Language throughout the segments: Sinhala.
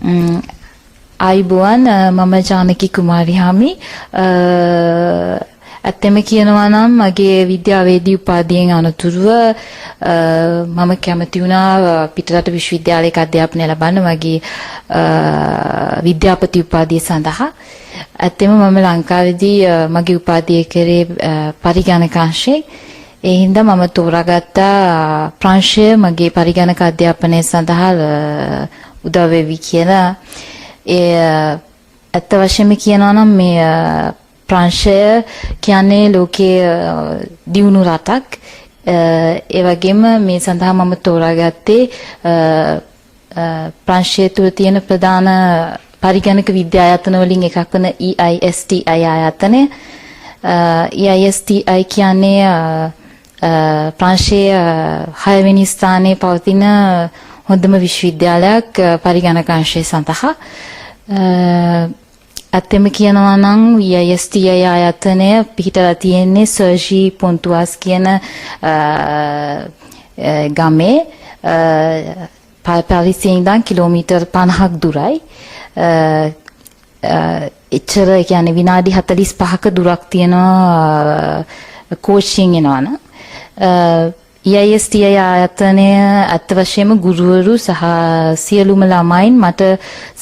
ආයුබෝවන්, මම ජානකි කුමාරිහාමි. ඇත්තම කියනවා නම් මගේ විද්‍යාවේදී උපාධියෙන් අනතුරුව මම කැමති වුණා පිටරට විශ්වවිද්‍යාලයක අධ්‍යාපනය ලබන්න මගේ විද්‍යාපති උපාධිය සඳහා. ඇත්තම මම ලංකාවේදී මගේ උපාධිය කරේ පරිගණක අංශයෙන්. ඒ හින්දා මම තෝරාගත්තා ප්‍රංශය මගේ පරිගණක අධ්‍යාපනය සඳහා උදව් වෙවි කියලා. ඒ ඇත්ත වශයෙන්ම කියනවා නම් මේ ප්‍රංශය කියන්නේ ලෝකයේ දියුණු රටක්. ඒ වගේම මේ සඳහා මම තෝරාගත්තේ ප්‍රංශය තුළ තියෙන ප්‍රධාන පරිගණක විද්‍යා ආයතන වලින් එකක් වන EISTI ආයතනය. EISTI කියන්නේ ප්‍රංශයේ හයවෙනි ස්ථානයේ පවතින හොඳම විශ්වවිද්‍යාලයක් පරිගණක අංශය සඳහා. ඇත්තෙම කියනවා නම් EISTI ආයතනය පිහිටලා තියෙන්නේ සර්ජි පොන්තුවාස් කියන ගමේ, පාරිසයේ ඉඳන් කිලෝමීටර් 50ක් දුරයි. එච්චර, ඒ කියන්නේ විනාඩි 45ක දුරක් තියෙනවා කෝච්චියෙන් එනවනම්. EISTI ආයතනය ඇත්ත වශයෙන්ම ගුරුවරු සහ සියලුම ළමයින් මට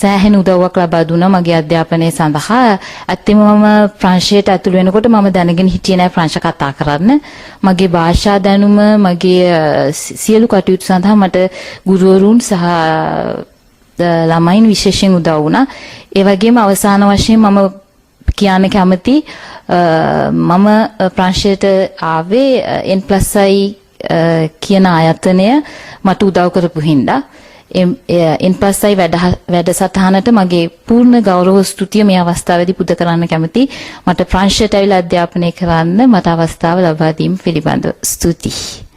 සෑහෙන උදව්වක් ලබා දුන්නා මගේ අධ්‍යාපනය සඳහා. ඇත්තෙම මම ප්‍රංශයට ඇතුළු වෙනකොට මම දැනගෙන හිටියේ නෑ ප්‍රංශ කතා කරන්න. මගේ භාෂා දැනුම, මගේ සියලු කටයුතු සඳහා මට ගුරුවරුන් සහ ළමයින් විශේෂයෙන් උදව් වුණා. ඒ වගේම අවසාන වශයෙන් මම කියන්න කැමති, මම ප්‍රංශයට ආවේ N+I කියන ආයතනය මට උදව් කරපු හින්දා. N+I වැඩසටහනට මගේ පූර්ණ ගෞරව ස්තුතිය මේ අවස්ථාවේදී පුද කරන්න කැමති. මට ප්‍රංශයට ඇවිල්ලා අධ්‍යාපනය කරන්න මට අවස්ථාව ලබා දීම පිළිබඳව ස්තුතියි.